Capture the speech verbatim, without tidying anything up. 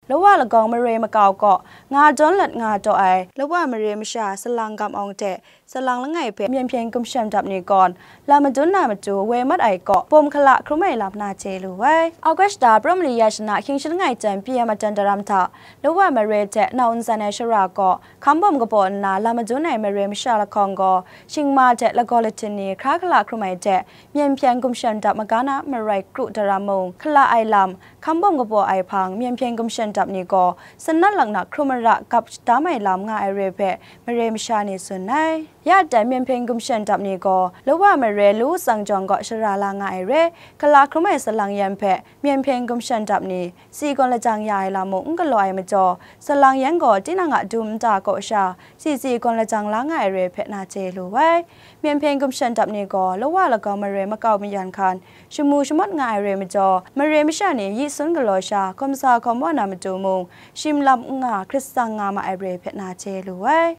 Lawa Lagawng Mare Makau kaw nga dawn lat nga taw ai Lawa mare masha salang gam awng hte salang langai hpe Myen Hpyen Gumshem Dap ni gawn lam madun na matu woi mat ai kaw bawm hkala hkrum ai lam na chye lu ai. August da Prum Li Ya Shana hkying shangai jan P M a jan daram hta Lawa mare hte nau nzan ai shara kaw hkam bawm kabaw nna lam madun ai mare masha lahkawng gaw shingma hte lagaw lahtin ni hkra hkala hkrum ai hte Myen Hpyen Gumshem Dap magana marai kru daram mung hkala ai lam hkam bawm kabaw ai hpang Myen Hpyen Gumshem Dap ni gaw sanat laknak hkrum mara gap shadam ai lam nga ai re hpe mare masha ni tsun ai. Ya dan Myen Hpyen Gumshem Dap ni gaw Lawa mare Lu Tsang Jawng kaw shara la nga ai re, hkala hkrum ai salang yan hpe Myen Hpyen Gumshem Dap ni tsi gawn lajang ya ai lam mung n galaw ai majaw, salang yan gaw tinang a dum nta kaw sha tsi tsi gawn lajang la nga ai re hpe na chye lu ai. Myen Hpyen Gumshem Dap ni gaw Lawa Lagawng Mare Makau Mayan Hkan shamu shamawt nga ai re majaw, mare masha ni yi sun galaw sha hkawm sa hkawm wa na matu mung, shim lam n nga hkrit tsang nga ma ai re hpe na chye lu ai.